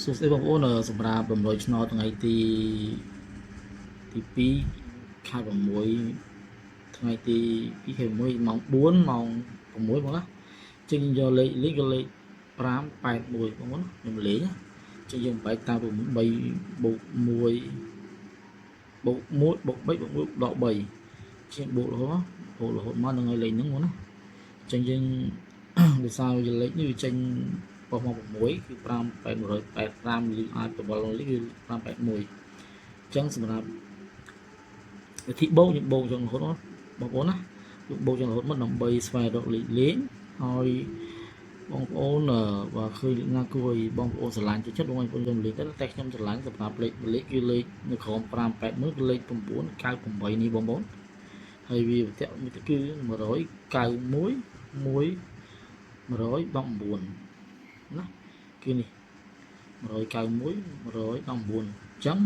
សួស្តីបងប្អូនសម្រាប់តម្រុយឆ្នោតថ្ងៃទី2ខែ6ថ្ងៃទី2ខែ6ម៉ោង4ម៉ោង6បងណាចឹងយកលេខលេខក៏លេខ581បងប្អូនខ្ញុំលេងណាចឹងយើងបែកតាម3បូក1បូក1បូក3បូក1ដក3ជាងបូករហូតបូករហូតមកនឹងឲ្យលេខហ្នឹងបងណាចឹងយើង ដោយសារវាលេខនេះវាចេញបោះមក6គឺ5 885យើងអាចប្រវល់លេខគឺ581អញ្ចឹងសម្រាប់វិធីបូកយើងបូកចឹងរហូតបងប្អូនណាយើងបូកចឹងរហូតមកដើម្បីស្វែងរកលេខលេងហើយបងប្អូនបើឃើញលេខណាគួរឲ្យបងប្អូនស្រឡាញ់ចូលចិត្តបងប្អូនយកលេខទៅតែខ្ញុំស្រឡាញ់សម្រាប់លេខលេខគឺលេខនៅក្រោម581គឺលេខ998នេះបងប្អូនហើយវាវិទ្យមួយគឺ191 1 119ណាគឺនេះ191 119អញ្ចឹង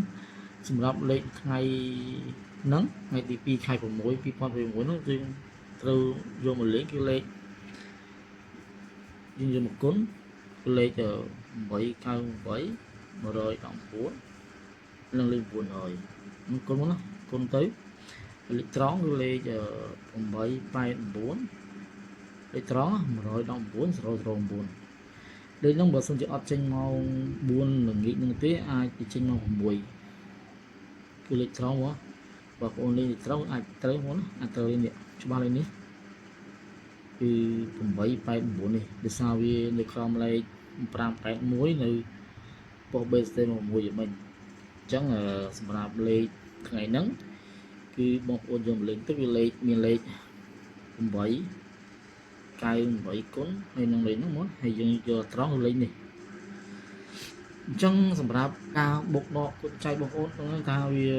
សម្រាប់លេខថ្ងៃហ្នឹងថ្ងៃទី2ខែ6 2026ហ្នឹងយើងត្រូវយកមកលេខគឺលេខយើងយកមកគុណគឺលេខ898 119និងលេខ900នឹងគុណមកណាគុណទៅលេខត្រង់គឺលេខ889លេខត្រង់119 009លេខហ្នឹងបើសិនជាអត់ចេញម៉ោង4ល្ងាចហ្នឹងទេអាចទៅចេញម៉ោង6គឺលេខត្រង់ហ៎បើបងប្អូនលេខត្រង់អាចត្រូវហ្មងណាអាចត្រូវលេខនេះច្បាស់លេខនេះគឺ889នេះដោយសារវានៅក្រោមលេខ581នៅប៉ុស្តិ៍ base 6យ៉ាងម៉េចអញ្ចឹងសម្រាប់លេខថ្ងៃហ្នឹងគឺបងប្អូនយកមកលេខទៅវាលេខមានលេខ8 98គុណហើយនឹងលេខហ្នឹងមកហើយយើងយកត្រង់លេខនេះអញ្ចឹងសម្រាប់ការបូកដកគុណចែកបងប្អូនហ្នឹងថាវា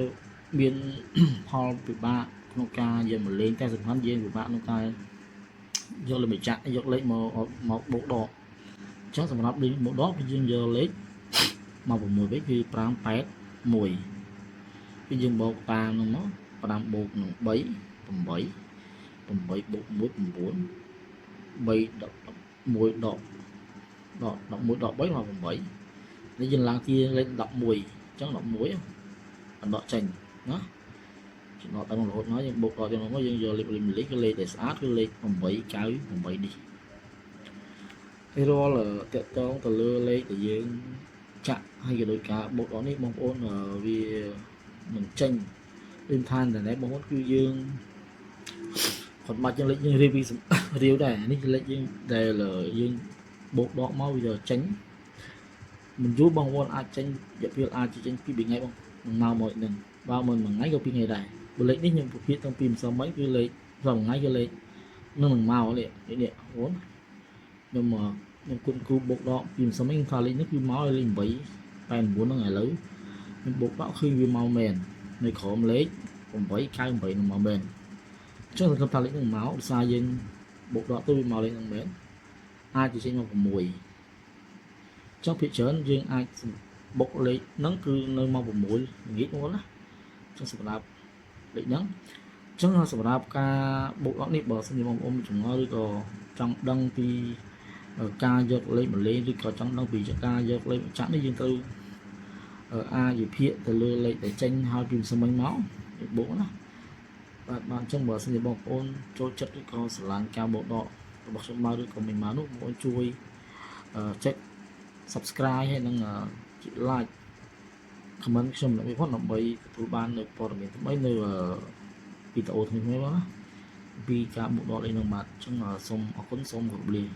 មាន ផលពិបាកក្នុងការយកមកលេងតែសំខាន់យើងពិបាកក្នុងការយកលេខមួយចាក់យកលេខមកមកបូកដកអញ្ចឹងសម្រាប់លេខបូកដកគឺយើងយកលេខមក6វិញគឺ581គឺយើងបូកតាមហ្នឹងមក5បូកនឹង3 8 8បូក1 9 3 11ដកដក11ដក3មក8នេះយើងឡើងទីលេខ11អញ្ចឹង11អត់ដកចេញណាចំណតតាមរហូតមកយើងបូកដកចឹងមកយើងយកលេខលេខលេខគឺលេខដែលស្អាតគឺលេខ8 9 8នេះហើយរាល់តកតងទៅលើលេខដែលយើងចាក់ហើយក៏ដោយការបូកដកនេះបងប្អូនវាមិនចេញដូចថាតែបងប្អូនគឺយើងគាត់បាច់យើងលេខយើងរៀបពីរាវដែរនេះលេខយើងដែលយើងបូកដកមកវាចេញមិនយូរបងប្អូនអាចចេញរយៈពេលអាចចេញពី2ថ្ងៃបងមកមកនឹងបើមិនមួយថ្ងៃក៏2ថ្ងៃដែរបើលេខនេះខ្ញុំពិភាក្សាតាំងពីម្សិលមិញគឺលេខម្សិលមួយថ្ងៃគឺលេខនឹងនឹងមកនេះនេះបងប្អូនខ្ញុំខ្ញុំគុណគ្រូបូកដកពីម្សិលមិញខ្ញុំថាលេខនេះគឺមកលេខ8 89ហ្នឹងឥឡូវខ្ញុំបូកដកឃើញវាមកមែននៅក្រោមលេខ8 98នឹងមកមែនអញ្ចឹងសង្ឃឹមថាលេខនឹងមកដោយសារយើងបូកដកទៅវាមកលេខនឹងមែនអាចจะចេញមក6ចុះភាគច្រើនយើងអាចបុកលេខហ្នឹងគឺនៅមក6ល្ងាចមកណាចុះសម្រាប់លេខហ្នឹងអញ្ចឹងសម្រាប់ការបូកដកនេះបើសិនជាបងប្អូនមានចម្ងល់ឬក៏ចង់ដឹងពីការយកលេខមកលេងឬក៏ចង់ដឹងពីការយកលេខមកចាក់នេះយើងត្រូវអាចវិភាគទៅលើលេខដែលចេញហើយពីម្សិលមិញមកបូកណាបាទបាទអញ្ចឹងបើសិនជាបងប្អូនចូលចិត្តឬក៏ស្រឡាញ់ការបូកដករបស់ខ្ញុំមកឬក៏មិនមកនោះបងប្អូនជួយចុច subscribe ហើយនិង like comment ខ្ញុំម្នាក់មួយផងដើម្បីទទួលបាននៅព័ត៌មានថ្មីនៅវីដេអូថ្មីៗបងណាពីការបូកដកលេខនឹងបាទអញ្ចឹងសូមអរគុណសូមគោរពលា។